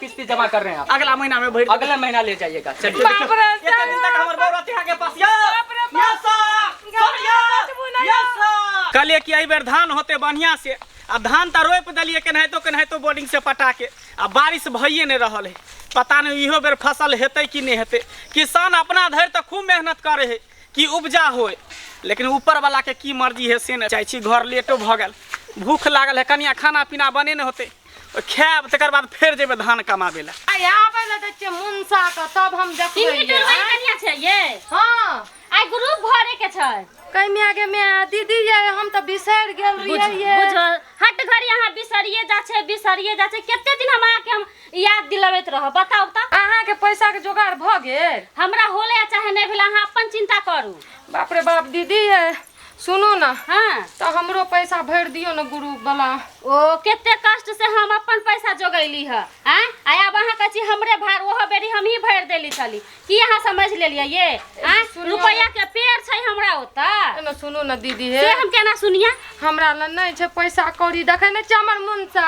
किस्ती जमा कर रहे हैं आप। अगला महीना में भरि देबै। अगला महीना ले जाइएगा, चलिए। बाप रे। एते दिन तक हमर बौआ रहती अहाँके पास यौ। बाप रे बाप। यौ सर, सर यौ, बचबू नहि यौ सर। कहलियै कि एहि बेर धान होते बढ़िया से, आ धान तऽ रोपि देलियै केनाहितो केनाहितो बोर्डिंग से पटा के, आ बारिश भइए नहि रहल है। पता नहि इहो बेर फसल हेतै कि नहि हेतै। किसान अपना धरि तऽ खूब मेहनत करै है कि उपजा होय, लेकिन ऊपर वाला के की मर्जी है से नहि। जाइ छी घर, लेटो भऽ गेल, भूख लागल है, कनिया खाना पीना बने नहि होतै, खायब तकर बाद फेर जेबै धान कमाबै लए। आइ आबै लए दै छियै मुनसा के, तब हम देखबै। तीन लीटर वाली कनिया छै ये? हाँ। आइ ग्रुप भरे के छै। कमिया गे माय, दीदी ये, हम तऽ बिसरि गेल रहियै ये। बुझ हट घड़ी अहाँ बिसरिए जा छै, बिसरिए जा छै। कते दिन हम अहाँके हम याद दिलबैत रहब, बताउ तऽ। अहाँके पैसाके जोगाड़ भऽ गेल? हमरा होले आ चाहे नहि भेलै, अहाँ अपन चिंता करू। बाप रे बाप, दीदी ये, सुनू ने। हाँ। तऽ हमरो पैसा भरि दियौ ने ग्रुप वाला। ओ कते कष्ट से हम अपन पैसा जोगैली ह, आँय? आ आब अहाँ कहै छी हमरे भार, ओहो बेरी हमही भरि देली छली। की अहाँ समझ लेलियै ये, आँय? सुनियौ। रुपैआ के पेड़ छै हमरा ओतऽ। एना सुनू ने दीदी हे। से हम केना सुनिया? हमरा लग नहि छै पैसा कौड़ी, देखै नहि छियै हमर मुनसा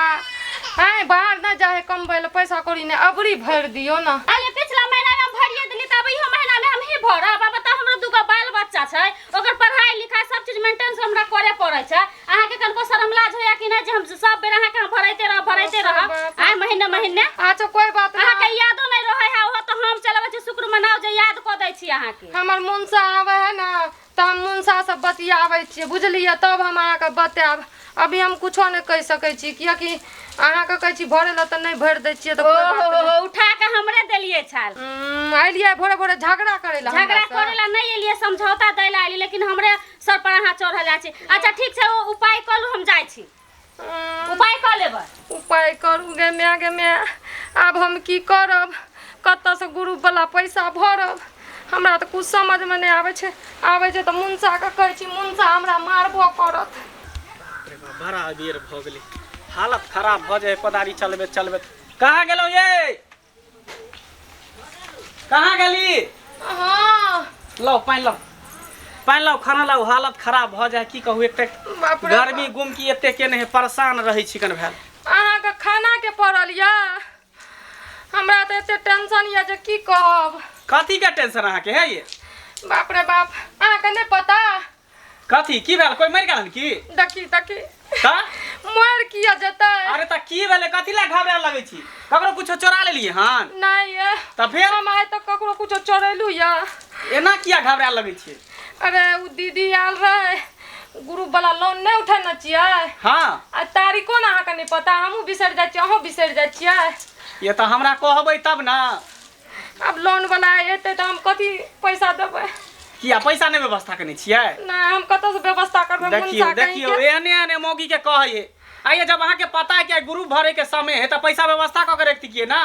आँय बाहर नहि जाइ है कमबै लए, पैसा कौड़ी नहि, अबरी भरि दियौ ने। अरे पिछला महीना में हम भरिए देली, तऽ अब इहो महीना में हमही भरब। आब बताउ, हमरो दूगो बाल बच्चा छै, ओकर पढ़ाई लिखाई सब चीज मेंटेनेंस हमरा करे पड़ै छै। अहाँके कनको शरम लाज होया कि नहि जे हम सब बेर अहाँके हम भरैते रहब, भरैते रहब आइ महीने महीने? अच्छा कोई बात नहीं। अहाँके यादो नहि रहै है, ओहो तऽ हम चलबै छी शुक्र मनाउ जे याद कऽ दै छी अहाँके। हमर मुनसा आबै है ने तऽ हम मुनसा से बतियाबै छियै, बुझलियै? तब हम अहाँके बतायब। अभी हम कुछो नहि कहि सकै छी, किएकि अहाँके कहै छी भरै लए तऽ नहि भरि दै छियै, तऽ कोई बात नहि। ओहो, उठा के हमरे देलियै छाल। एलियै भोरे भोरे झगड़ा करै लए? झगड़ा हमरासँ? करे ला नहि एलियै, समझौता दै ला एलियै, लेकिन हमरे सर पर अहाँ चढ़ल जाइ छी। अच्छा ठीक छै, ओ उपाय कऽ लू, हम जाइ छी। उपाय कऽ लेबै। उपाय करू गे माय, गे माय, आब हम की करब? कतऽसँ ग्रुप वाला पैसा भरब? हमरा तऽ कुछ समझमे नहि आबै छै। आबै छै तऽ मुनसाके कहै छी, मुनसा हमरा मारबो करत। अरे बाप, बड़ा अबेर भऽ गेलै, हालत खराब भऽ जाइ है कोदारी चलबैत चलबैत। कहाँ गेलहुँ ये? कहाँ गेली? हाँ। लाउ पानि, लाउ पानि, लाउ खाना लाउ। हालत खराब भऽ जाइ, की कहू, एक बाप रे। गर्मी गुमकी एते केने है, परेशान रहै छी कन भेल। अहाँके खानाके पड़ल यऽ, हमरा तऽ एते टेंशन यऽ जे की कहब। कथी के टेंशन अहाँके है ये? बाप रे बाप, अहाँके नहि पता? कथी की भेल? कोई मरि गेल हन की? देखी देखी। तऽ मरि किया जेतै? अरे तऽ की भेलै? कथी लए घबराए लगै छी? ककरो कुछो चोरा लेलियै हन? नहि ये। तऽ फेर? हम आइ तक ककरो कुछो चोरेलू यऽ? एना किया घबराए लगै छियै? अरे ओ दीदी आयल रहै, ग्रुप वाला लोन नहि उठेने छियै? हाँ। आ तारीखो ने अहाँके नहि पता, हमहूँ बिसरि जाइ छियै, अहूँ बिसरि जाइ छियै। ये तऽ हमरा कहबै तब ने। आब लोन वाला एतै तऽ हम कथी पैसा देबै? किया, पैसा नहि व्यवस्था केने छियै? नहि, हम कतऽसँ व्यवस्था करबै? देखियौ मुनसा देखियौ कहींके। एहने एहने मौगी के कहै है। आइए जब अहाँके पता है कि आइ ग्रुप भरे के समय है तऽ पैसा व्यवस्था कऽ के रखतियै ना,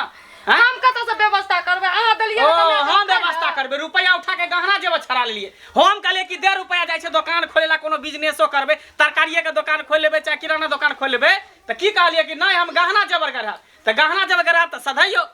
आँय? हम कतऽसँ व्यवस्था करबै? अहाँ देलियै ओ ने तऽ हमरा हम देबै ने। व्यवस्था करबै? रुपैआ उठा के गहना जेबर छड़ा लेलियै। हम कहलियै कि दे रुपैआ, जाइ छै दोकान खोले ला, कोनो बिजनेसो करबै, तरकारिये के दोकान खोलि लेबै चाहे किराना दोकान खोलि लेबै। तऽ की कहलियै कि नहि, हम गहना जेबर गढ़ायब। तऽ गहना जेबर गढ़ायब तऽ सधैयौ।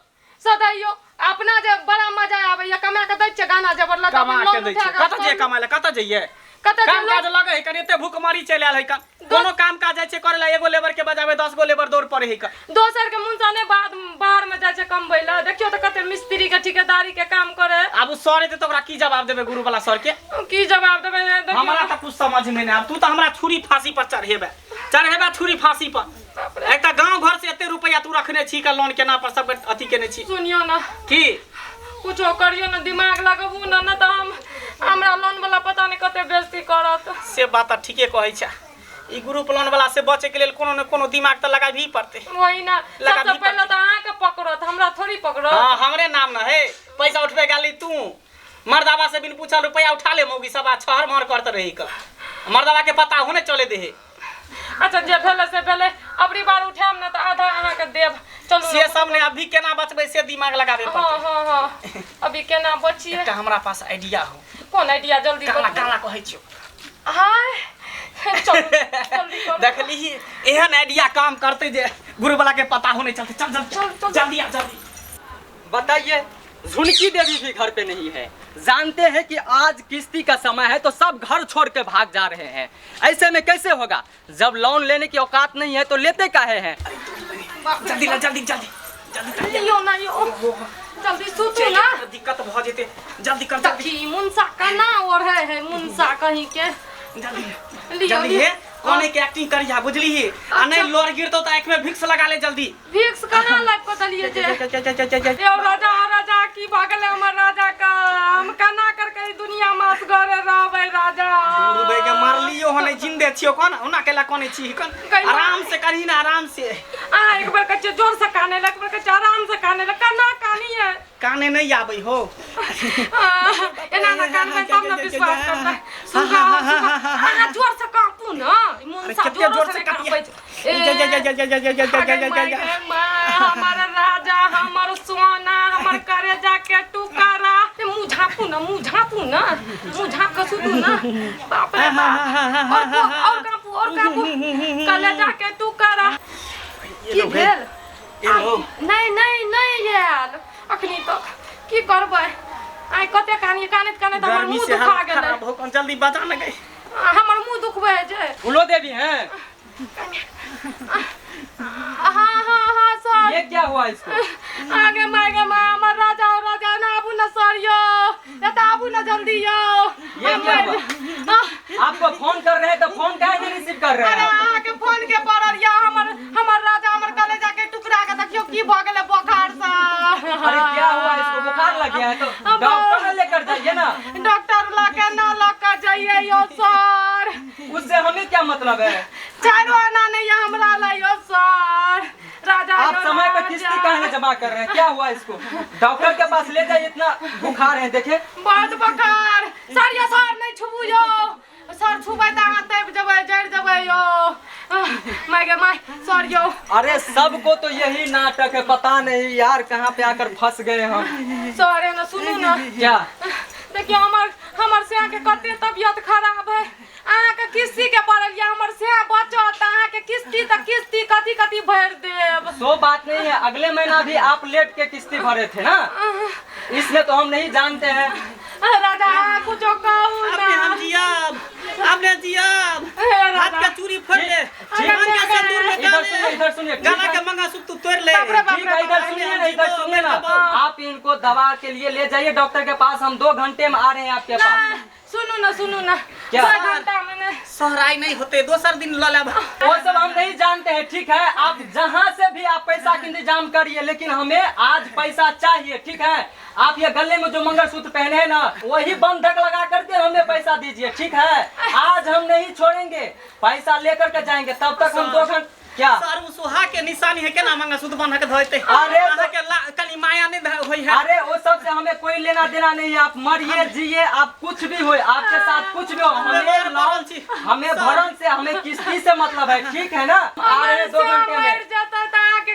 सदैयो अपना जे बड़ा मजा आबैया, कमा के दै छियै गाना जबर लऽ, कमा के दै छियै। कतऽ जइयै कमाय लए? कतऽ जइयै? कतऽ काम जे काज लगे है कनि, एते भूखमरी चलि आयल है कन। कोनो काम काज जाइ छै करे लए, एगो लेबर के बजाबै, 10 गो लेबर दौड़ पड़े है कन। दोसर के मुनसा नहि बाद बाहर में जाइ छै कमबै लए? देखियौ तऽ कते मिस्त्री के ठेकेदारी के काम करे। आब ओ सर एतै तऽ ओकरा की जवाब देबै, गुरु वाला सर के? की जवाब देबै? देखियौ। हमरा तऽ कुछ समझ में नहि आब। तू तऽ हमरा छुरी फांसी पर चढ़ेबे, चढ़ेबे छुरी फांसी पर। एक तऽ गांव घर से एते रुपैआ तू रखने छी का लोन केना पर सब अथी केने छी। सुनियौ ने। की? कुछो करियौ ने, दिमाग लगबू ने, नहि तऽ हम हमरा लोन वाला पता नहि कते बेइज्जती करत। से बात तऽ ठीके कहै छै। ई ग्रुप लोन वाला से बचे के लेल कोनो ने कोनो दिमाग तऽ लगाबही पड़तै। वही ने। लगाबही सबसँ पहिले पड़तै। तऽ अहाँके पकड़त, हमरा थोड़ी पकड़त। हाँ, हमरे नाम न है। पैसा उठबे गेली तू मर्दाबा से बिन पूछल रुपया उठा ले, मौगी सब आ छहर महर करते रही क मर्दाबा के पता हो ने चले दे। अच्छा, जे भेलै से भेलै। अबरी बार उठायब ने तऽ आधा अहाँके देब, चलू। से सब ने, अभी केना बचबै से दिमाग लगाबे पड़तै। हाँ, अभी केना बचिए? एकटा हमरा पास आइडिया हो। कोन आइडिया? जल्दी काला बतबू। काला कहै छियौ। हाय, चलू, जल्दी करू। देखली, एहन आइडिया काम करते जे गुरु वाला के पता हो नहीं चलते। चल चल। चल, चल। जल्दी आ, जल्दी। बताइए, झुनकी देवी भी घर पे नहीं है। जानते हैं कि आज किस्ती का समय है तो सब घर छोड़ के भाग जा रहे हैं। ऐसे में कैसे होगा? जब लोन लेने की औकात नहीं है तो लेते काहे हैं? जल्दी ला, जल्दी जल्दी। जल्दी। लियो ना यो, जल्दी सुतू ना। दिक्कत भ जेते, जल्दी कर जल्दी। देखी मुनसा केना ओढ़े है, मुनसा कहीं के। जल्दी लियो, जल्दी। लियो। हे कोने के एक्टिंग करिहा बुझली ही आ नहीं लोर गिरतो त आँख में भिक्स लगा ले जल्दी। भिक्स केना लाइब के देलियै जे? यो राजा राजा की भऽ गेलै हमर राजा का, हम केना करके ई दुनिया में असगरे रहबै राजा। डूबे के मारलियो हो नहीं जिंदे छियो कोन ओना केला कोने छी कोन। आराम से करही ना, आराम से। अहाँ एक बेर कहै छियै जोर से काने लग, एक बेर कहै छियै आराम से काने लग, केना कानी है? काने नहीं आबै हो। एना ना कानबै तब ना विश्वास करबै। सुगा अहाँ जोर से कांपू ना, ई मुनसा कते जोर से कांपै छै। हमर राजा, हमर सोना, हमर करेजा के टुकड़ा। मुँह झाँपू ना, मुँह झाँपू ना, मुँह झाँप के सुतू ना। बाप रे बाप, और कांपू, और कांपू, कलेजा के टुकड़ा। की भेल? नहीं नहीं नहीं आयल अखनी तक, की करबै? आइ कते कानी कानैत कानैत हमर गर्मी मुँह से दुखा हालत गेलै। खराब हो कौन, जल्दी बचा न गई। हमर मुँह दुखबै जे। फूलो देवी हैं? हाँ हाँ हाँ सर। ये क्या हुआ इसको? आगे माय गे my, हमर राजा हो राजा ना, आबू ना सर यो, एतऽ आबू ना जल्दी यो। ये क्या हुआ? आपको फोन कर रहे हैं तो फोन काहे नहीं रिसीव कर रहे अरे हैं? अहाँ के फोन के पड़ल या, हमर हमर राजा हमर कलेजा के टुकड़ा के देखियो की भऽ गेलै बोखार से। अरे क्या हुआ इसको? बुखार लग गया है तो डॉक्टर लेकर जाइए ना। डॉक्टर लके ना लके जाइए यो सर। उससे हमें क्या मतलब है? चारो आना नहीं है हमरा ला यो सर। राजा आप समय पे किस्ती काहे जमा कर रहे हैं? क्या हुआ इसको? डॉक्टर के पास ले जाइए, इतना बुखार है देखे। बहुत बुखार सर, यो सर नहीं छुबू यो सर, छुबै त अहाँ तपि जेबै, जरि जेबै यो। My गे my sir यो। अरे सबको तो यही नाटक है, पता नहीं यार कहाँ पे आकर फंस गए हम। सर ना सुनू ना। क्या? देखियो हमर हमर सिया के कते तबियत खराब है, अहाँ के किस्ती के पड़ल या, हमर सिया बचत अहाँ के किस्ती त किस्ती कथी कथी भरि देब। सो बात नहीं है, अगले महीना भी आप लेट के किस्ती भरे थे ना, इसलिए तो हम नहीं जानते हैं। राजा कुछो कहू ना। अपने हम जियाब, अपने जियाब, हाथ के चूड़ी फोड़ ले, जीवन के सिंदूर में इधर सुनिए, इधर सुनिए, गला के मंगलसूत्र तोड़ ले। ठीक है, इधर सुनिए ना, इधर सुनिए ना, आप इनको दवा के लिए ले जाइए डॉक्टर के पास, हम 2 घंटे में आ रहे हैं आपके पास। सुनू ना सुनू ना, क्या? 2 घंटा में नहीं। सहराई नहीं होते, दोसर दिन ल लेब। वो सब हम नहीं जानते हैं, ठीक है? आप जहाँ से भी आप पैसा के इंतजाम करिए, लेकिन हमें आज पैसा चाहिए, ठीक है? आप ये गले में जो मंगलसूत्र पहने हैं ना, वही बंधक लगा करके हमें पैसा दीजिए, ठीक है? आज हम नहीं छोड़ेंगे, पैसा लेकर के जाएंगे, तब तक हम 2 घंटे। क्या सर उ सुहा के निशानी है केना मंगलसूत्र बंधक धोते? अरे अहाँ के कनी माया नहीं होई है। अरे वो सब से हमें कोई लेना देना नहीं है, आप मरिए जिए, आप कुछ भी हो, आपके साथ कुछ भी हो, हमें हमें भरण से, हमें किस्ती से मतलब है, ठीक है ना? आ रहे हैं 2 घंटे में,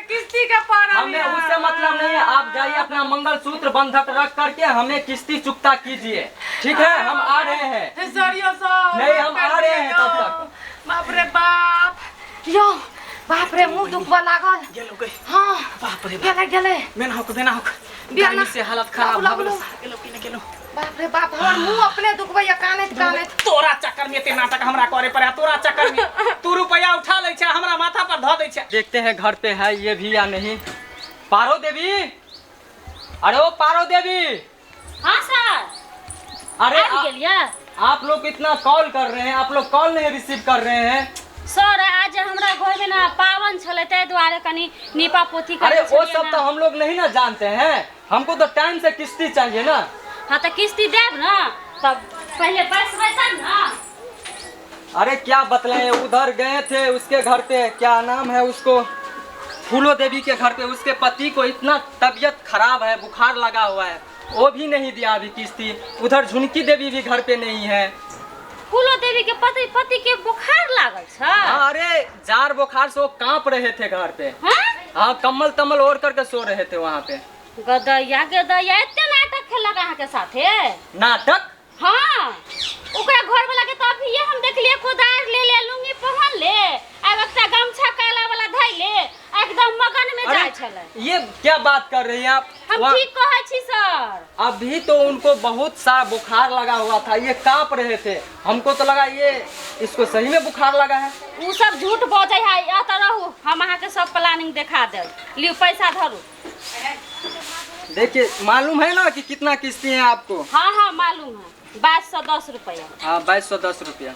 किस्ती के पड़ल हमें उससे मतलब नहीं है। आप जाइए अपना मंगलसूत्र बंधक रख करके हमें किस्ती चुकता कीजिए, ठीक है? हम आ रहे हैं सर, यो सर नहीं हम आ रहे हैं तब तक। बाप रे बाप यो, बाप रे मुँह दुखबा लागल। गेलो गई। हाँ बाप रे गेले गेले, मेना होक देना होक, गर्मी से हालत खराब भ गेल। गेलो कि नहीं गेलो? बाप रे बाप, हमर मुँह अपने दुखबैया कानैत कानैत। तोरा चक्कर में एते नाटक हमरा करे पड़े, तोरा चक्कर में तू रुपया उठा लै छै हमरा माथा पर धऽ दै छै। देखते हैं घर पे है ये भी या नहीं। पारो देवी, अरे ओ पारो देवी। हाँ सर। अरे आप लोग इतना कॉल कर रहे हैं, आप लोग कॉल नहीं रिसीव कर रहे हैं। सर आज हमरा घर में ना पावन छले, ताहि दुआरे कनी नीपा पोथी। अरे वो सब तो हम लोग नहीं ना जानते हैं, हमको तो टाइम से किस्ती चाहिए ना। हाँ तो किस्ती देब ना, तब पहले बैसबै तब ना। अरे क्या बतलाएं, उधर गए थे उसके घर पे, क्या नाम है उसको, फूलो देवी के घर पे, उसके पति को इतना तबीयत खराब है, बुखार लगा हुआ है, वो भी नहीं दिया अभी किस्ती। उधर झुनकी देवी भी घर पे नहीं है। फूलो देवी के पति पति के बुखार लागल छ? अरे जार बुखार से वो कांप रहे थे घर पे। हाँ कम्बल तम्बल ओढ़ करके सो रहे थे वहाँ पे। गदैया गदैया एते नाटक खेलक अहाँ के साथे? नाटक? हाँ ओकरा घर वाला के तो अभी हम देखलिए कोदार ले ले, लुंगी पहन ले, आ एकटा गमछा काला वाला धइ ले, एकदम मगन में जाय छले। ये क्या बात कर रही हैं आप? हम ठीक कहै छी सर। अभी तो उनको बहुत सा बुखार लगा हुआ था, ये कांप रहे थे, हमको तो लगा ये इसको सही में बुखार लगा है। उ सब झूठ बजै है, एतऽ रहू हम अहाँ के सब प्लानिंग देखा देब। लिउ पैसा धरू। देखिए मालूम है ना कि कितना किस्ती है आपको? हाँ हाँ मालूम है, 2210 रुपया। हाँ 2210 रुपया।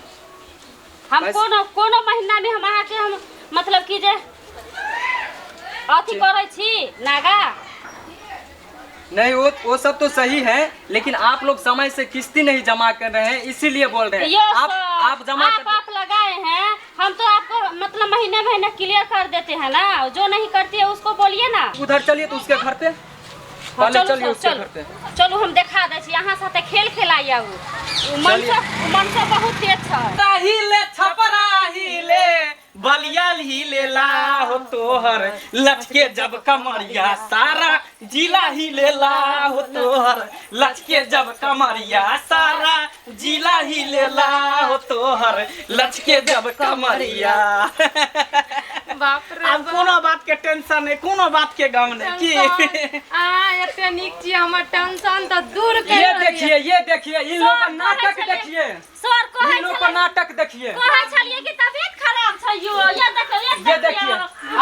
हम कोनो कोनो महीना में हम अहाँ के हम मतलब कि जे अथी करै छी नागा। नहीं वो सब तो सही है, लेकिन आप लोग समय से किस्ती नहीं जमा कर रहे हैं, इसीलिए बोल रहे हैं। आप जमा आप लगाए हैं, हम तो आपको मतलब महीने महीने क्लियर कर देते हैं ना। जो नहीं करती है उसको बोलिए ना। उधर चलिए तो उसके घर पे। हाँ, पहले चलू चलिए सर, उसके चलू घर पे। चलू हम देखा दै छी। यहाँ साथे खेल खेलाइया उ मनसा बहुत तेज छै। हिले छपरा हिले बलिया हिले ला हो तोहर लचके जब कमरिया सारा जिला हिले ला हो तोहर लचके जब कमरिया सारा जिला हिले ला हो तोहर लचके जब कमरिया। बाप रे अब कोनो बात के टेंशन नहीं, कोनो बात के गम नहीं की। आ एते नीक छी, हमर टेंशन त दूर कर। ये देखिए, ये देखिए इन लोगों का नाटक देखिए। सर कहै इन लोगों का नाटक देखिए। कहै छलिए कि तबीयत खराब छै यो, ये देखियो, ये देखिए।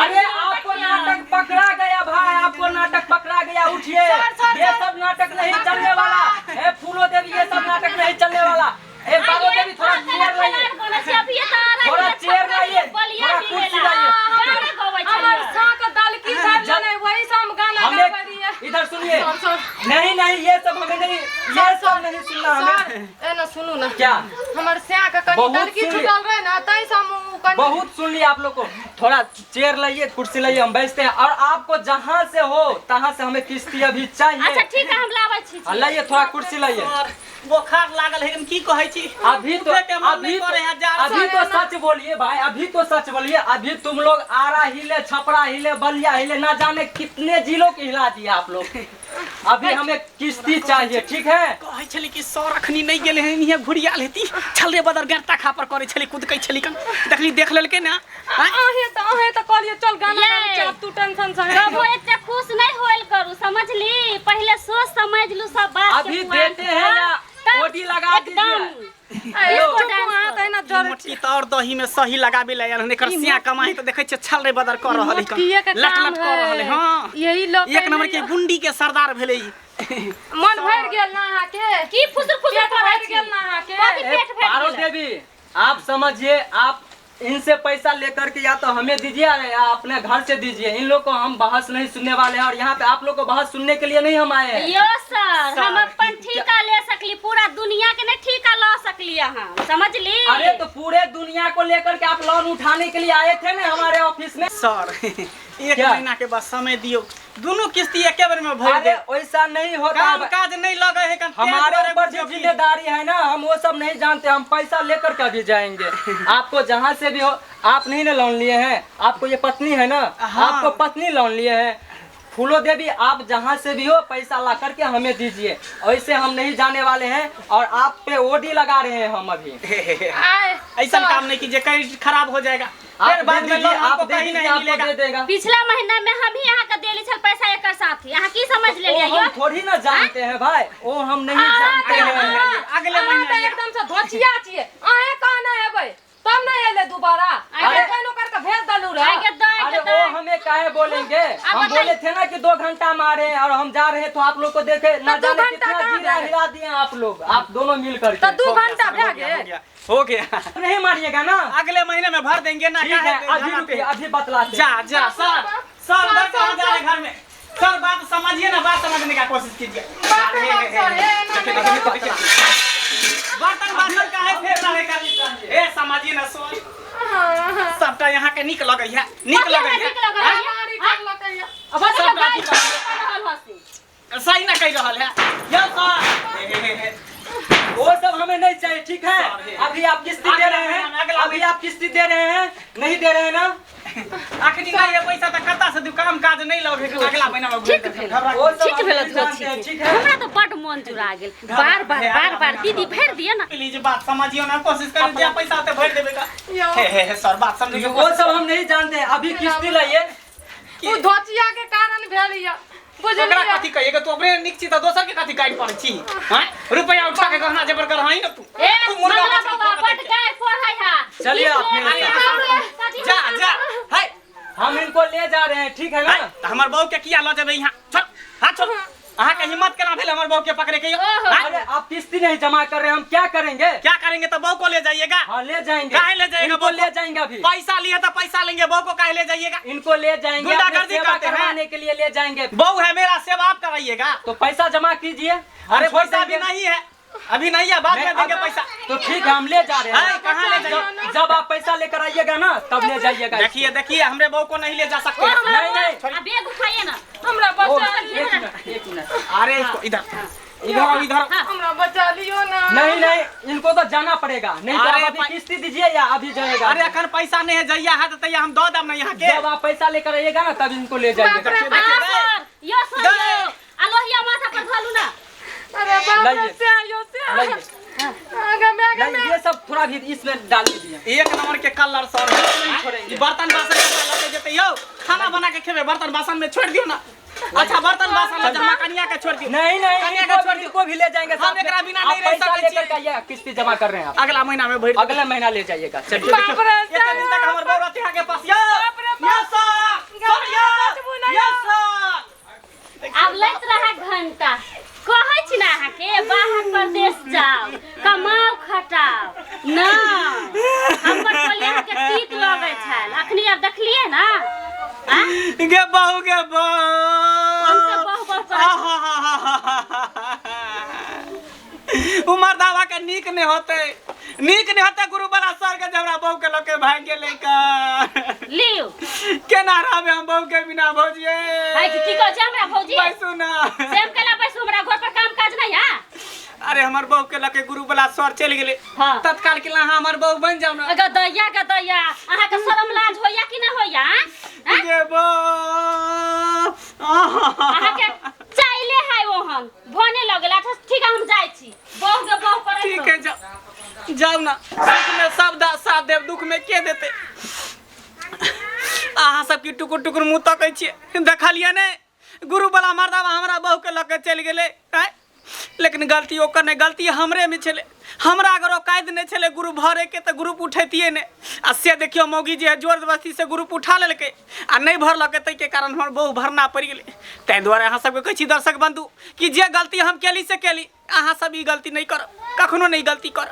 अरे आपको नाटक पकड़ा गया भाई, आपको नाटक पकड़ा गया। उठिए, ये सब नाटक नहीं चलने वाला है फूलो देवी, ये सब नाटक नहीं चलने वाला। ए बाबू देवी थोड़ा चेयर लाइए, थोड़ा चेयर लाइए, थोड़ा कुर्सी लाइए। हमर साक दल की साहब नहीं, वही से हम गाना गाबै रहिए। इधर सुनिए, नहीं नहीं ये सब हमें नहीं, ये सब नहीं सुनना हमें। ए ना सुनू ना, क्या हमर स्या के कनी दलकी छुटल रहे ना, तै से हम कनी बहुत सुन लिया आप लोग को। थोड़ा चेयर लाइए, कुर्सी लाइए, हम बैठते हैं। और आपको जहाँ से हो तहाँ से हमें किस्ती अभी चाहिए। अच्छा ठीक है, हम लाबै छी। लाइए थोड़ा कुर्सी लाइए। बोखार लागल है की कहै छी? अभी तो अभी अभी तो सच बोलिए भाई, अभी तो सच बोलिए। अभी तुम लोग आरा हिले, छपरा हिले, बलिया हिले, ना जाने कितने जिलों के हिला दिए आप लोग। अभी हमें किस्ती चाहिए, ठीक है? कहै छली कि सर अखनी नहीं गेले हैं, इहे घुरिया लेती छल रे बदर गरता खा पर करै छली, कुदकै छली कन देखली, देख लेलकै ना। आहे त आहे त कहलिए चल गाना गाबै छी, अब तू टेंशन से कबो एते खुश नहीं होइल करू, समझली? पहले सोच समझ लू सब बात। अभी देते हैं या ओडी लगा दीजिए। मोटकी त और दही में सही लगाबे ला यार, एकर सिया कमाई त देखै छै छल रे बदर कर रहल है, लट लट कर रहल है। हां यही लोग एक नंबर के गुंडी के सरदार भेलै। मन भर गेल ना अहाँ के? की फुसुर फुसुर भर गेल ना अहाँ के? पेट भर पारो देवी आप समझिए, आप इनसे पैसा लेकर के या तो हमें दीजिए या अपने घर से दीजिए। इन लोग को हम बहस नहीं सुनने वाले हैं, और यहाँ पे आप लोग को बहस सुनने के लिए नहीं हम आए हैं। यो सर, हम अपन ठीका ले सकली, पूरा दुनिया के नहीं ठीका ला सकली हम, समझ ली? अरे तो पूरे दुनिया को लेकर के आप लोन उठाने के लिए आए थे ना हमारे ऑफिस में। सर एक महीना के बाद समय दियो, दोनों किस्ती एक बार में भर दे। ऐसा नहीं होता, काम काज नहीं लगे है, हमारे ऊपर जो जिम्मेदारी है ना, हम वो सब नहीं जानते। हम पैसा लेकर के अभी जाएंगे। आपको जहाँ से भी हो, आप नहीं ना लोन लिए हैं, आपको ये पत्नी है ना। हाँ। आपको पत्नी लोन लिए हैं। फूलो देवी आप जहाँ से भी हो पैसा ला करके हमें दीजिए, ऐसे हम नहीं जाने वाले हैं। और आप पे ओडी लगा रहे हैं हम अभी। ऐसा काम नहीं कीजिए, कहीं खराब हो जाएगा फिर बाद में लोन आपको कहीं नहीं मिलेगा। पिछला महीना में हम ही यहाँ का देली छल पैसा एकर साथ, यहाँ की समझ ले लिया? हम थोड़ी ना जानते हैं भाई, वो हम नहीं जानते हैं। अगले महीना एकदम से धोचिया छिए, अहे कहना है भाई तब नहीं एले दोबारा। अरे कोनो कर के भेज दलू रे। अरे वो हमें काहे बोलेंगे? हम बोले थे ना कि 2 घंटा मारे और हम जा रहे तो आप लोग को देखे ना जाने कितना जीरा हिला दिए आप लोग, आप दोनों मिल करके। तो 2 घंटा भे गए, हो गया। नहीं मारिएगा ना, अगले महीने में भर देंगे ना। ठीक है, अभी रुकिए, अभी बतलाते। जा जा सर, सर उधर कहाँ जा रहे घर में? सर बात समझिए ना, बात समझने का कोशिश कीजिए। बर्तन बासन काहे फेर रहे का? ए समझिए ना सर, सबटा यहाँ के निक लगै है, निक लगै है। सही ना कह रहल है यो सर, वो सब हमें नहीं चाहिए, ठीक है? अभी आप किस्ती दे रहे हैं, अभी आप किस्ती दे रहे हैं, नहीं दे रहे हैं ना? अखनी नहीं है पैसा त कता से दू, काम काज नहीं लगे अगला महीना में। ठीक भेल, ठीक भेल, ठीक। हमरा तो बड मन जुड़ा गेल, बार बार बार बार दीदी भर दिए ना। प्लीज बात समझियो ना, कोशिश करू जे पैसा ते भर देबे का। हे हे सर बात समझियो, वो सब हम नहीं जानते हैं। अभी किस्ती लाइए। उ धोचिया के कारण भेल या ओकरा कथी कहिएगा? तू अपने निक छी त दोसर के कथी गाइड पड़ै छी? हैं रुपया उठा के गहना जेबर करहाई न तू। ए मुर्गा बबा बड गाय पढ़ै है। चलिए आप मेरे साथ जा जा। हाय हम इनको ले जा रहे हैं, ठीक है ना? आँय, तऽ हमर बहू के किया लऽ जेबै यहाँ? छोड़, हाथ छोड़। अहाँ के हिम्मत केना भेल हमर बहू के पकड़े के यौ? ओहो। आँय, अरे आप किस्ती नहीं जमा कर रहे हैं, हम क्या करेंगे? क्या करेंगे तो बहू को ले जाइएगा? हाँ ले जाएंगे। काहे ले जाएंगे इनको बहू को? ले जाएंगे अभी। पैसा लिए तो पैसा लेंगे, बहू को काहे ले जाइएगा? इनको ले जाएंगे, अपने गुंडागर्दी सेवा करते हैं। करवाने के लिए ले जाएंगे। बहू है मेरा, सेवा आप कराइएगा। तो पैसा जमा कीजिए। हम अरे छोड़ पैसा अभी देंगे। नहीं है, अभी नहीं है, बाद में नहीं, देंगे अब- पैसा। तो ठीक है, हम ले जा रहे हैं। आए, कहाँ ले जाइए? जब आप पैसा लेकर आइएगा ना तब ले जाइएगा। देखिए देखिए, हमरे बहू को नहीं ले जा सकते। ओ, हमरा नहीं, नहीं। आ बैग उठाइए ना। हमरा ओ, बचा एक मिनट, एक मिनट। अरे इसको इधर इधर आओ, इधर आओ। हमरा बचा लियो ना। नहीं नहीं, इनको तो जाना पड़ेगा, नहीं तो अरे आप अभी किस्ती दीजिए या अभी जाएगा। अरे अखन पैसा नहीं है, जइया है तो तैया हम दऽ देब ना यहाँ के। जब आप पैसा लेकर आइएगा ना तब इनको ले जाइएगा। बाप रे देखिए, हाँ देखिए, सर, यो सर, दे। यो। आ लोहिया माथा पर धलू ना। अरे बाप रे, लाइए। से आयो से लाइए। आगे में आगे नहीं, में ये सब थोड़ा भी इसमें डाल दीजिए। एक नंबर के कलर सर नहीं छोड़ेंगे। ई बर्तन बासन में लगे जेते यौ, खाना बना के खेबे, बर्तन बासन में छोड़ दियो ना। अच्छा बर्तन बासन में जमा कनिया के छोड़ दियो। नहीं नहीं, कनिया के इनको छोड़ दियो। इनको भी ले जाएंगे हम साथ में। एकरा बिना आप नहीं रह पैसा सकै लेकर छियै। के आइए, किस्ती जमा कर रहे हैं आप। अगला महीना में भरि देबै। अगला महीना ले जाइएगा। चलिए। बाप रे, एते दिन तक हमर बहू रहती अहाँके पास यौ। बाप रे बाप। यौ सर, सर यौ, बचबू नहि यौ यौ। सर। आब लैत रहा घंटा। कहै छी ने अहाँके बाहर परदेश जाओ, कमाओ खटाओ न हमर बोली अहाँके तीत लगै छल। अखनी आब देखलियै ने? आँ? गे बहू, गे बहू। हम तऽ बहु बहु करै छी। उमर दावा के नीक नहीं होते, नीक नहीं होते गुरु बड़ा सर के हमरा बहू के लके भाग गेलै का। लिउ। केना रहबे हम बहू के बिना भौजिए? है कि की कहै छै हमरा भौजी? बैसू ना। से हम केला बैसू, हमरा घर पर काम काज नहीं है? अरे हमर बहू के लके गुरु वाला सर चलि गेलै। हाँ। तत्काल के अहाँ हमर बहू बनि जाउ ना। गदैया गदैया, अहाँके शरम लाज होइया कि नहि होइया? आँ? गे बहू। अहाँके चाइले है ओहन भने लगल। अच्छा ठीक है, हम जाइ छी। बहु के बहु करै ठीक है, जाओ जाओ ना। सुख में सब दा साथ देब, दुख में के देते? अहाँ सबके टुकुर टुकुर मुँह तकै छियै, देखलियै ने गुरु वाला मर्दाबा हमरा बहू के लऽ के चलि गेलै। आँय, लेकिन गलती ओकर नहि, गलती हमरे में छलै। हमरा अगर औकात नहि छलै ग्रुप भरैके तऽ ग्रुप उठैतियै नहि, आ से देखियौ मौगी जे है जोर जबरदस्ती से ग्रुप उठा लेलकै आ नहि भरलकै, ताहिके कारण हमर बहू भरना पड़ि गेलै। ताहि दुआरे अहाँ सबके कहै छी दर्शक बन्धु कि जे गलती हम केली से केली, अहाँ सब ई गलती नहि करब, कखनो नहि गलती करब।